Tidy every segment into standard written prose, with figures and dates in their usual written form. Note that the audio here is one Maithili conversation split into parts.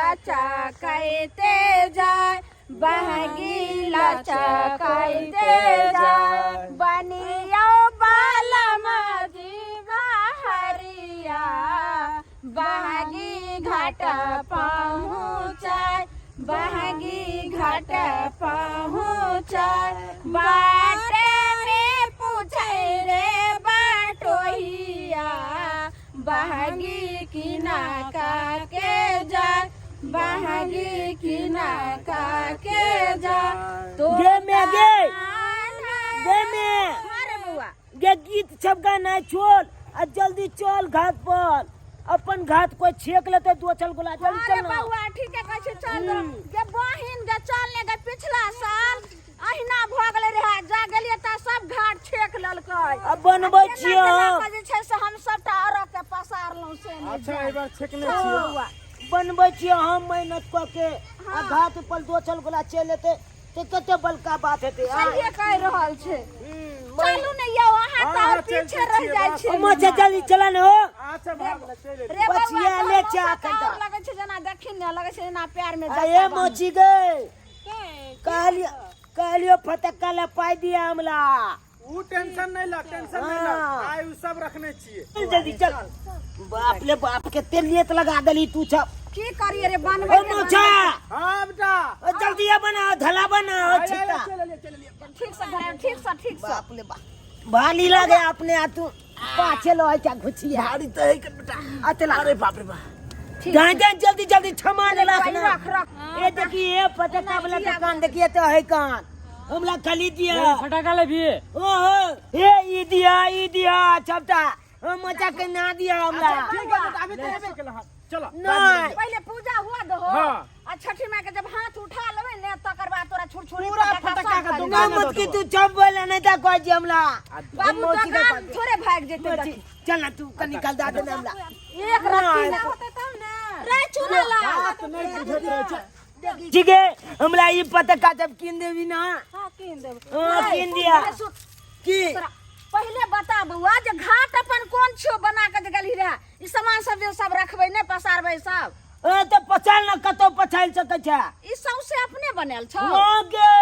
लचकैते जाय, बहगी लचकैते जाय। बनियो बालम जीवा हरिया, बहगी घाट पहुँचाय, बहगी घाट पहुँचाय। बाटे में पूछै रे बटोहिया, बहगी किना के जाय, बहगी किना के जाय। तो गे में गे गे में अरे बउआ गे गीत सब गाना छोड़ आ जल्दी चल घाट पर, अपन घाट कोई छेक लेते दो चल गोला जल्दी अरे चल ना। बउआ ठीक है कहै छै चल गे बहिन गे चल ने गे। पिछला साल अहिना भऽ गेलै रहे, जा गेलियै तऽ सब घाट छेक लेलकै। अब बनबै केना छियै केना हम कऽ जे छै से हम सबटा अरघ के पसारलहुँ से नहि अच्छा जाय। एहि बार छेकने चल छियै। बउआ। बनबै छियै हम मेहनत कऽ के आ घाट पर दो चल गोला चलि एतै तऽ कते बड़का बात हेतै आँय? सहिए कहि रहल छै। चलू ने यौ, अहाँ हाँ, तऽ आओर हाँ, चलि पीछे रहि छियै, जाइ बस। छियै। मच्छा जल्दी चला ने हो। अच्छा भाग ले चलि एबै। रे बउआ, बचिया तोहर ले मौसा जा तऽ एखन आओर तऽ। लगै छै जेना देखी ने लगै छै जेना पैर में आ जत्ता ए बान्हल। मोची गे, कहलियो कहलियो फटक्का ला पाइ दिया हमला। ऊ टेंशन नहीं ला, टेंशन नहीं ला। हाँ। आइ ऊ सब रखने छियै। चल जल्दी चल। बाप ले बाप के तेल लगा देली तू सब। की करिए रे बनबै ओ के मोचा हाँ बेटा ओ जल्दी आ बना धला बना ओ आइ, आइ, छिता। चलि एलियै, चलि एलियै। ठीक से बनाउ, ठीक से ठीक से। बाप ले बाप भाली लगे अपने आ तू पाछे लो है क्या घुचिया भारी तो है के बेटा। अतला। अरे बाप रे बाप। जाए जाए जल्दी जल्दी क्षमा ने रख ना। रख रख। ये देखिए ये फटक्का वाला दुकान देखिए तो है कान हमला खाली दिया फटाका ले भी। ओहो ए ई दिया ई दिया छपटा हम मचा के ना दिया हमला। ठीक है बेटा, अभी तो एबे केलहुँ हँ। चलो। नहीं पहले पूजा हुआ दहो। हाँ। आ छठी माई के जब हाथ उठा लेबै ने तकर बाद तोरा छुरछुरी पूरा फटाका फटाका सब के खरीद दुकान ना मत की तू चप बोले नहीं ता कोई जी हमला। बाबू मौसी का दुकान पास। थोड़े भाग जेतै। मौसी, चल ना तू कनी कल दा देना हमला। एक रत्ती ना होतै तब ने रे चुना ला। बात नहीं बुझैत रहै छै। ठीक है हमला ई पतका जब कीन देबी ना। हां कीन देब। हां कीन दिया। की तोरा पहिले बता बउआ जे घाट अपन कोन छियो बना के जे गेलही रहे, ई सामान सब जे सब रखबै ने पसारबै सब। ए त पचाल न कतौ पचाल सकै छै। ई सौंसे अपने बनायल छौ। हां गे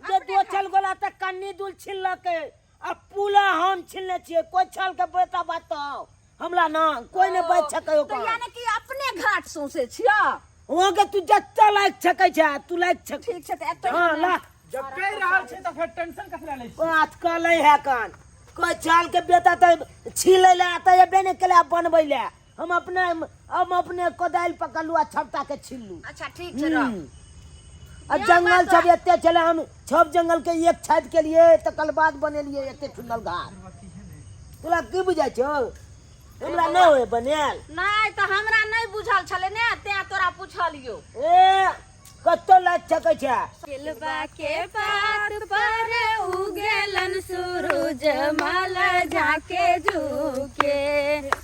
जे दो चल गोला त कन्नी दुल छिललकै आ पूला हम छिलने छियै, कोई छल के बेटा बताओ हमरा ना कोई ने बच सकै तो ओकर। यानी कि अपने घाट सौंसे छियो। वहाँ के तू जत्ता लायक सकै छै तू लायक सकै। ठीक छै त एतै हां ला। जब कहि रहल छी तऽ फेर टेंशन कथी लए लै छी? बात कलै है कान कोई चाल के बेटा त छीलै ले आता एबे ने केले बनबै ले। हम अपने कोदारि पकड़लू आ छपटा के छिललू। अच्छा ठीक छै रख। आ जंगल सब एते छलै, हम सब जंगल के एक छाति के लिए तकर बाद बनेलिए एते सुंदर घाट। तोरा की बुझाइ छौ हमरा नहि होय बनायल? नहि तऽ हमरा नहि बुझल छलै ने तें तोरा पुछलियौ। ए कतौ लागि सकै छै। केलबा के पात पर उगेलन सूरज मल झाके झुके,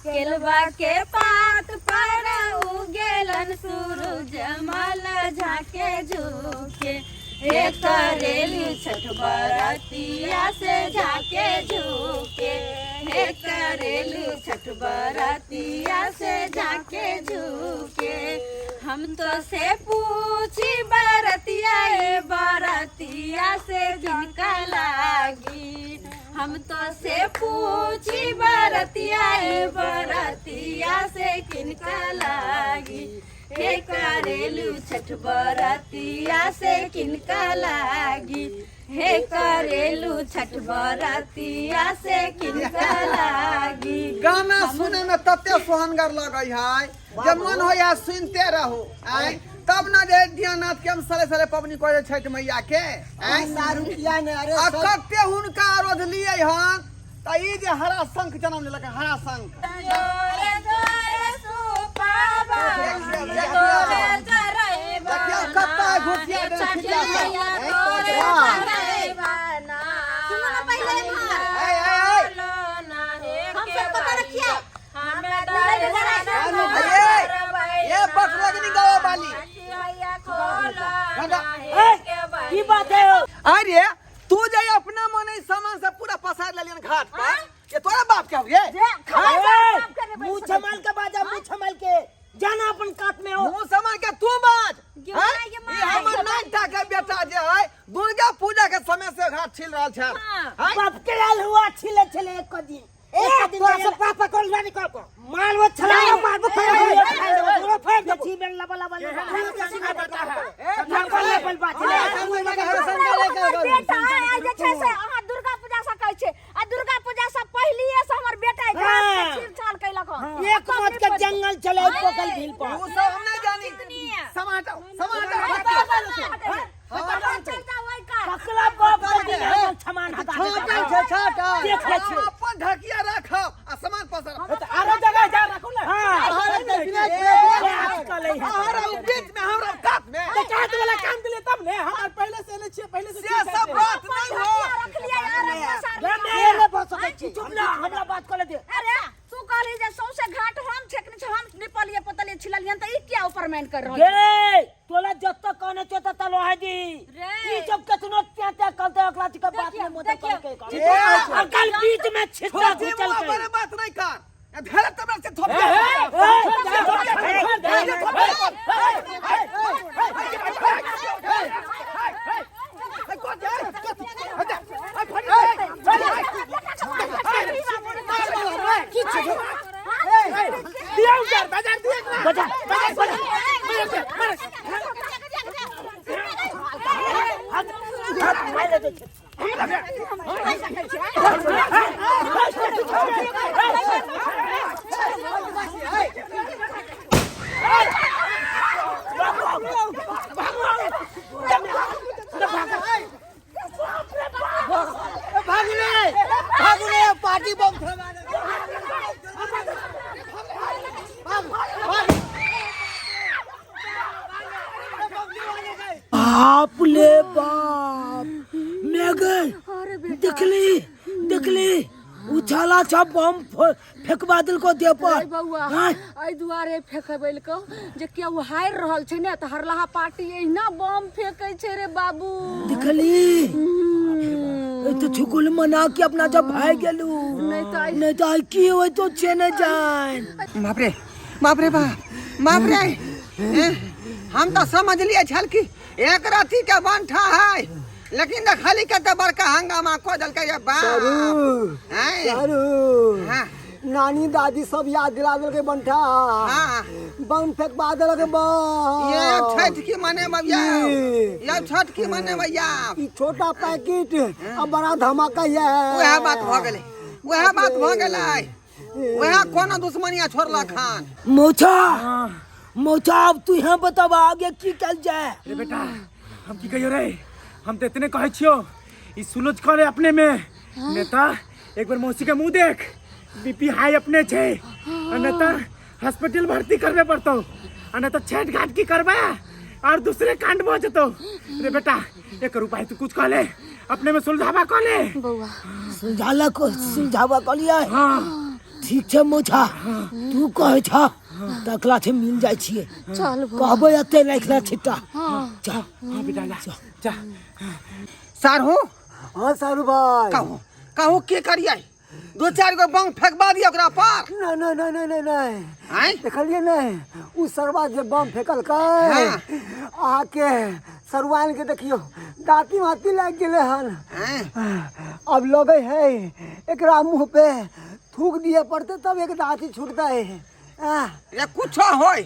केलबा के पात पर उगेलन सूरज मल झाके झुके, हे करेली छठ बरतिया से झाके झुके, हे करेली छठ बरतिया से झाके झुके। हम तो से पूछी बरतिया ए बरतिया से जिनका लागी, हम तो से पूछी बरतिया ए बरतिया से किनका लागी, हे करेलू छठ बरतिया से किनका लागी, हे करेलू छठ बरतिया से किनका लागी। गाना सुने में तते सोहनगर लगै है जे मन होय है सुनते रहू। आय तब न जे दियानाथ के हम साले साले पबनी करे छठ मैया के। आय रुपया ने अरे आ कते हुनका रोधलियै हन त ई जे हरा शंख जन्म लेलक, हरा शंख। जोरे जोरे सुपावा, देखियौ, तोरे चरैबा देखियौ कत्ता घुसिया देने छठी छिटिया सब। मैया तोरे चरैबा ना। सुनो ना पहिले इम्हर। ऐ, ऐ, ऐ। हम सब पता रखिए। अरे, ये बकरगनी गावा वाली। ए, की बात है हो? अरे तू जे अपना मन ई सामान सब पूरा पसार लेलियन घाट पर, ये तोरा बाप के हवे? ए, मुंह छमाल के बाजा, मुंह छमाल के जाना अपन कात में हो। मुंह सामान के तू छील रहल छल। हाँ। बाप के लाल हुआ छिले छले एक दिन एक दिन तोरा से पापा कोल जानी कर को मालव छला मारबो फाड़ फाड़ दे छी बेन लबा लबा लबा ए, लबा लबा छले। हमर बेटा आइ जे छै से अहाँ दुर्गा पूजा से कहै छै आ दुर्गा पूजा से पहिलिए से हमर बेटा घाट के हाँ। छील-छाल कैलक हन। एक मत के जंगल चले पकल भील पर। उ सब हम नहीं जानी। समाटाओ समाटाओ। चल जाओ ओहि कात। पकला बाप के दिन हम छमान हटा छाटल छै छाटल। देख ले छी। अपन ढकिया राखब आ सामान पसारब। तऽ आरो जगह जा राखू ने। हां अहाँ रहू बीच में, हम रहू कात में। तऽ कात वाला काम के लिए तब ने हम आर पहले से एले छियै, पहले से से सब बात नहीं हो। ढकिया रखलियै आर पसारलियै। चुप ना, हमरा बात कर दे। अरे तू कहली जे सौंसे घाट हम छेकने छी, हम निपलिए पोतलिए छिललियन, तऽ ई किया ऊपर मैन कर रहल छै? गे तोला जत कहने छे त लोहे दी। रे। ई जब कतनो त्या त्या करते अकला के बात में मोदे देखियो, करके देखियो। और कल बीच में छिटका छोटी घुचल मुँह के बड़े बात नहीं कर। धरे तबे से थोप दे। दिया उजार बाजार दिया एकरा। बजा बजा हाथ मारे दे। भागले भागले पार्टी बम थमा। बाप ले बाप, मैं गए देखली देखली उछाला छ बम फेंकवा दिल को दे पर। अरे बौआ, हाँ। एहि दुआरे फेंकबेलकौ जे केओ हारि रहल छै ने तऽ हरलाहा पार्टी एहिना बम फेंकै छै रे बाबू। देखली ए तो छुकुल मना के अपना जब भाई गेलू, नहीं तो आई- नहीं तो आई की होय तो चेने जान। बाप रे बाप रे बाप बाप रे, ए, हम तो समझ लिए छल कि एक राती के बंठा है, लेकिन देखली के तो बड़का हंगामा को देलकै ये बाप। हैं? सारू हाँ। नानी दादी सब याद दिला देलकै बंठा। हाँ। बम फेंकवा देलकै बम। ये छठ की मने भैया, ये। ये छठ की मने भैया। ई छोटा पैकेट आ बड़ा धमाका ये। वएह बात भऽ गेलै, वएह बात भऽ गेलै, वएह कोनो दुश्मनिया छोड़लक हन। मौचा मौचा, अब तू यहाँ बताब आगे की कल जाए। रे बेटा, हम की कहियो रे, हम तो इतने कहै छियो ई सुलझ करे अपने में। नेता एक बार मौसी के मुंह देख, बीपी हाई अपने छै, आ नेता हॉस्पिटल भर्ती करबे पड़तो, आ नहीं तो छठ घाट की करबे और दूसरे कांड भऽ जेतो। रे बेटा, एक उपाय तू कुछ कहले, अपने में सुलझावा कहले। बौआ सुलझाला को सुलझावा कहलियै। हाँ ठीक छै मौचा, तू कहै छ तकला छै मिल जाइ छियै। चल बौआ। कहबै एते राखला छिट्टा। चल। हाँ बेटा, ला जा। सारू। हाँ सारू भाई। कहू कहू की करियै, दू चारि गो बम फेंकबा दियौ ओकरा पर। नहीं नहीं नहीं नहीं नहीं नहीं। आँय? देखलियै नहीं उ सरवा जे बम फेंकलकै। हाँ। अहाँके सरुआन के देखियौ दाँती वाती लागि गेलै हन। आँय? अब लगे है एकरा मुँह पे थूक दिए पड़ते तब एक दाँती छूटतै। रे कुछो होय,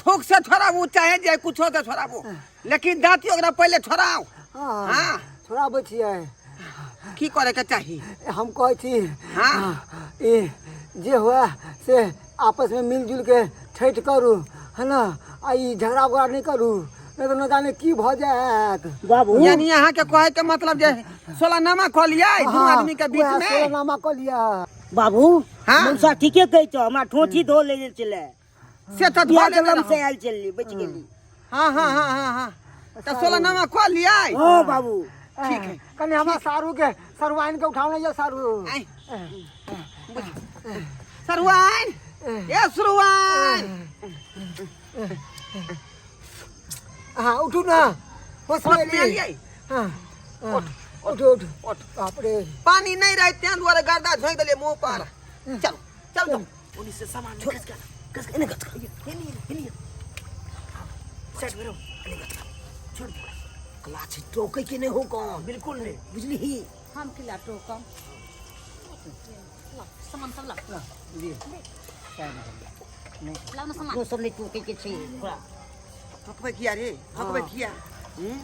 थूक से छोड़ाबू चाहे जे कुछो से छोड़ाबू, लेकिन दाँती ओकरा पहिले छोड़ाउ। हाँ। हाँ। छोड़ाबै छियै। की करे के चाही? हम कहै छी। हाँ। ई जे हुए से आपस में मिलजुल के छठि करू है ना, आ ई झगड़ा उगड़ा नहीं करू, नहीं तो न जाने की भऽ जायत। बाबू यानी अहाँ के कहे के मतलब जे सोलहनामा कऽ लियै दू आदमी के बीच उएह में। सोलहनामा कऽ लिअ। बाबू। हाँ। मौसा ठीके कहै छौ, हमरा ठोठी धो ले गेल छलै। से तऽ धो बियाह लेने जलम रहौ। से आयल छलियै, बचि गेली। हाँ हाँ हाँ हाँ हाँ, तऽ सोलहनामा कऽ लियै। हाँ बाबू ठीक है। कनि हमरा सारू के सरुआइन के उठाओ ना सारू। आइ। सरुआइन, ए सरुआइन। हाँ उठू ना, होश में होश में एलियै। एलियै? हाँ हाँ, उठू उठू। उठ। बाप रे, पानी नहीं रहे तें दुआरे गर्दा झोंकि देलियै मुंह पर। चल चल चल। ओनी से सामान खसका खसका एने खसका एने एने साइड में रहो एने खसका छोड़ दे। कला छै टोकै के नहि हो कौन बिल्कुल नहि बुझलिही। हम किला टोकम? सामान सब ला लाओ ना सामान। अपनो सब नहि टोकै के छै ओकरा। ठोकबै किया रे, ठोकबै किया? हम्म?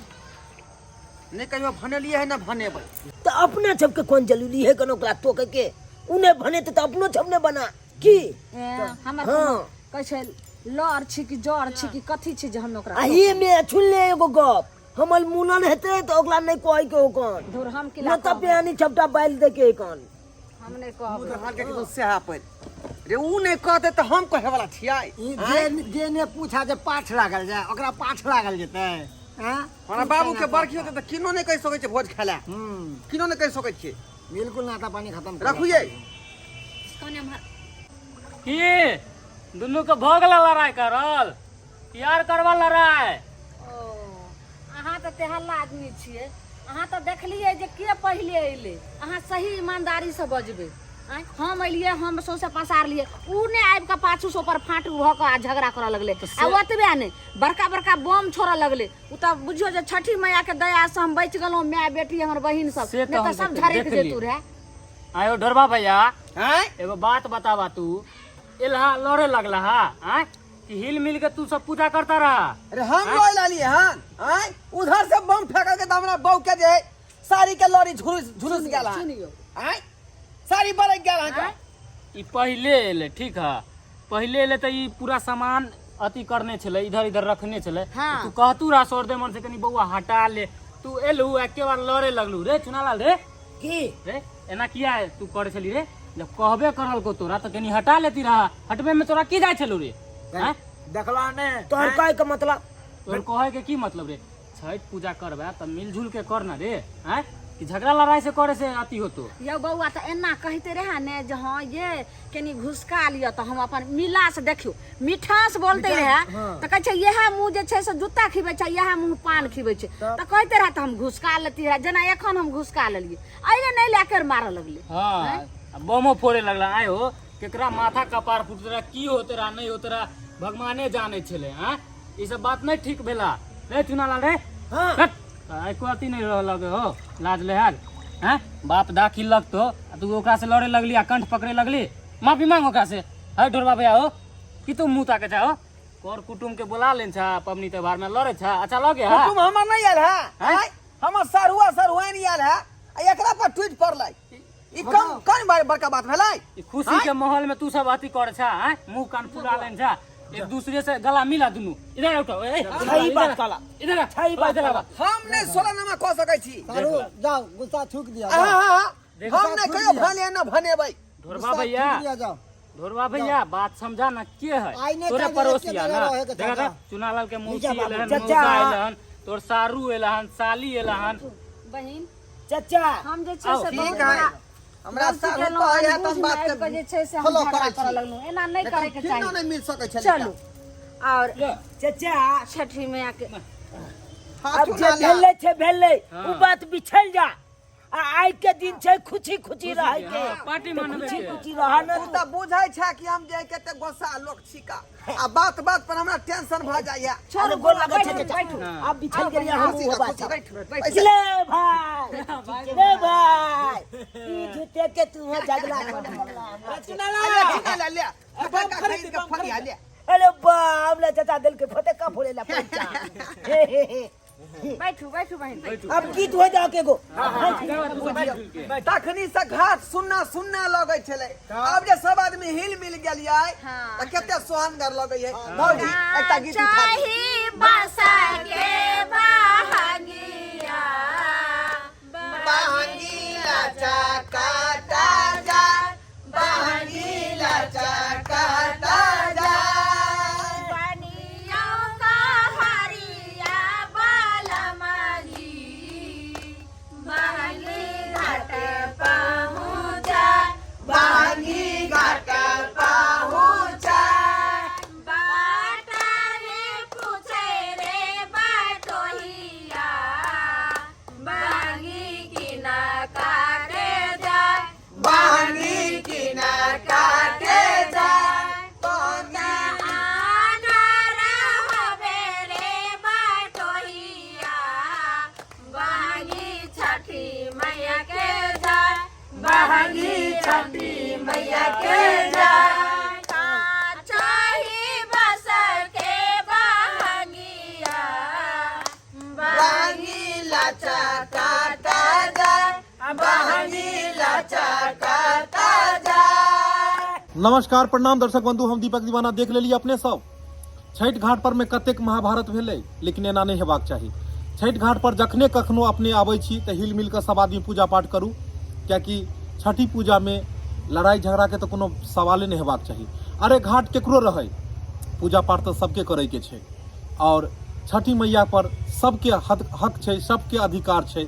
नहि कहियो भनेलियै है, ना भनेबै। तऽ अपना सबके कोन जरूरी है कोनो ओकरा टोकै के? उ नहि भनेतै तऽ अपनो सब नहि बना की? ए, हमर हाँ। कहै छै लड़ छी कि जड़ छी कि कथी छी जे हम ओकरा आ ही में सुन ले एगो गप, हमर मुनन हेतै तऽ ओकरा नहि कहै के हो कौन। धुर, हम किला न तऽ पेनी सबटा बालि दै के कौन। हम नहि कहब। मुँह हाल के एकदम सेहा पर रे, उ नहि कहतै तऽ हम कहे वाला छियै? ई जे जे ने पूछा जे पाठ लागल जाय, ओकरा पाठ लागल जेतै? आँ? हमरा बाबू के बरखी होतै तऽ किनो नहि कहि सकै छै भोज खाय लए। हम्म किनो नहि कहि सकै छियै। बिल्कुल नाता पानी खत्म कर। रखू ये। कौन एम्हर की दुनू के भऽ गेल लड़ाइ करल यार करबा लड़ाइ? ओ अहाँ तऽ तेहल्ला आदमी छियै। अहाँ तऽ देखलियै जे के पहिले अयलै। अहाँ सही ईमानदारीसँ बजबै। आँय, हम एलियै, हम सौंसे पसारलियै, उ नहि आबि कऽ पाछूसँ ऊपर फाटू भऽ कऽ आ झगड़ा करऽ लगलै आ ओतबे नहि, बड़का बड़का बम छोड़ऽ लगलै। उ तऽ बुझियौ जे छठी मैयाके दयासँ हम बचि गेलहुँ, माय बेटी हमर बहिन सब, से तऽ नहि तऽ हम सब देखलियै। झरकि जेतू रहए। आयो ढोरबा भैया, आँय, एगो बात बताबा, तू एलहा लड़े लगला हा? आँय, कि हिल मिल के तू सब पूजा करता रहा? अरे हम लड़ लालिए हन? आँय, उधर से बम फेंकल के तऽ हमरा बहू के जे है साड़ी के लड़ी झुलुस झुलुस गेल हन। सुनियौ। आँय, साड़ी बरक गेल हन। ई पहिले एलै, ठीक है, पहिले एलै तऽ ई पूरा सामान अथी करने छलै, इधर इधर रखने छलै। हाँ। तू कहतू रहा सौरदे मन से कनी बौआ हटा ले। तू एलू एके बार लड़े लगलू रे चुनालाल रे। की रे, एना किया तू करे छली रे? जब कहबे करल को तोरा तऽ कनी हटा लेती रहा, हटबे में तोरा की जाइ छलू रे? आँय? देखला ने? तोहर कहै के मतलब? तोहर कहै के की मतलब रे? छठ पूजा करबे तऽ मिलजुल के कर ना रे। आँय, कि झगड़ा लड़ाई से करे से अथी होतो? यौ बौआ, तऽ एना कहिते रहे ने जे हाँ ये कनी घुसका लिअ तऽ हम अपन मिला से देखियौ मिठास बोलते रहे तऽ कहै छै इएह मुँह जे छै से जूता खिबै छै, इएह मुँह पान खिबै छै। तऽ कहिते रहे तऽ हम घुसका लेती रहे, जेना एखन हम घुसका लेलियै, अइले नहि लए कर मारऽ लगलै। हाँ, आ बमो फोड़े लगला। आय हो, केकरा माथा कपार फूटते रहा, की होते रहा नहीं होते रहा, भगवाने जाने छले। हाँ, ई सब बात नहीं ठीक भेला रे चुनालाल रे। हाँ। हट, एको अथी नहीं रह लगे हो लाज लेहाज। हैं, बाप दाखिल लगतो आ तू ओकरा से लड़े लगली आ कंठ पकड़े लगली। माफी मांग ओकरा से। है ढोरबा भैया हो, कि तू मुंह ताके जा हो? कर कुटुम के बुला लेन छा, पबनी त्योहार में लड़े छा, अच्छा लगे है? कुटुम हमर नहीं आयल है। आँय, हमर सारुआ सरुआइन आयल है आ एकरा पर टूटि पड़लै। ई कम कौन बड़का बात भेलै? ई खुशी के माहौल में तू सब अथी कर छा? हैं, मुंह कान फुला लेन छा एक दूसरे से गला मिला दुनू। इधर उठो ए, सही बात कहला। इधर आ, सही बात इधर आ। कहला। हम नहीं 16 नमा कह सकै छी। सारू जाओ, गुस्सा थूक दिया। हाँ जाओ। हाँ हाँ, हम नहीं थूक कहियो दिया। भने न भनेबै। ढोरबा गुस्सा भैया, थूक दिया, जाओ। ढोरबा भैया, बात समझा ना के है। आइ ने तोरे काल्हि पड़ोसिया एके ना जगह रहे के देखा चाचा। था चुनालाल के मौसी नीचा बाबू, एलहन, चाचा। मौसा एलहन, तोर सारू एलहन, साली एलहन। बहिन चचा, हम जे छै से ठीक बहुत है, बड़ा हमरा गलती सारू केलहुँ, कहै है तऽ हम अनबुझ बात मे आबि कऽ जे छै से हम फॉलो झगड़ा करै करऽ छी। लगलहुँ। एना नहि लेकिन करैके किन्नो चाही। नहि मिल सकै छलै। चलू और चचा, छठी मैया के हाँ, अब जे चुनालाल। भेलै छै भेलै, उ बात बिछल जा आ आइ के दिन छै खुशी खुशी रहै के। हाँ, पार्टी मनबै खुशी के। खुशी रह न। तू तऽ बुझै छै कि हम जे कते गोस्सा लोक छिका आ बात बात पर हमरा टेंशन भऽ जाइया। अरे गोर लगै छै बैठू, चचा। बैठू। आब बिछल गेलियै हम। खुशी उहो रह, बात खुशी छै। रह। ले भाई, ले भाई, ई झूठे के तू हो झगड़ा कर। अरे चुनालाल, ले फटका खरीद के फरिया ले। अरे बाप ले, चचा दिल के फटका फोड़े ला पैसा। हे हे हे। बैठू बैठू बहिन। अब गीत हो जाओ के गो। तखनी से घाट सुन्ना सुन्ना लगै छलै, आब जे सब आदमी हिल मिल गेलियै हाँ। तऽ कते सोहनगर लगै है। भौजी, एकटा गीत उठा दियौ। चाही बसा के बहंगिया, बहंगीला चकाटा जा, बहंगीला चकाटा जा, बनियों का हरिया बालमजी बहंगी घाट पहुँचा, बहंगी घाट पहुँचा, बाटा रे पूछे रे बाटोहिया बहंगी किना काटे। नमस्कार प्रणाम दर्शक बंधु, हम दीपक दीवाना। देख लेलिए अपने सब छठि घाट पर में कतेक महाभारत भेलै, लेकिन एना नहि हेबाक चाही। छठि घाट पर जखने कखनो अपने आबै छी तऽ हिल मिल कऽ सब आदमी पूजा पाठ करू, कियाकि छठि पूजा में लड़ाई झगड़ा के तऽ कोनो सवाले नहि हेबाक चाही। अरे घाट केकरो रहै, पूजा पाठ तऽ सबके करे के छै और छठि मैया पर सबके हक छै, सबके अधिकार छै।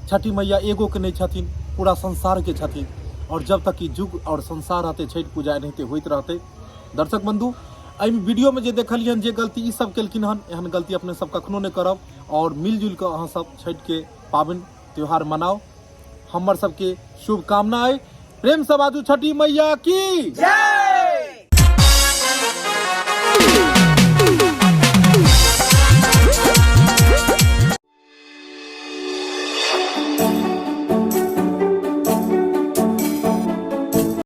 छठि मैया एगो के नहि छथिन, पूरा संसार के छथिन और जब तक ई युग और संसार रहतै छठि पूजा एनाहिते होइत रहतै। दर्शक बंधु, एहि वीडियो में जे देखलियन जे गलती ई सब केलखिन हन, एहन गलती अपने सब कखनो नहि करब और मिलजुल के अहाँ सब छठि के पाबनि त्योहार मनाउ। हमर सबके शुभकामना अइ। प्रेम से बाजू छठी मैया की जय।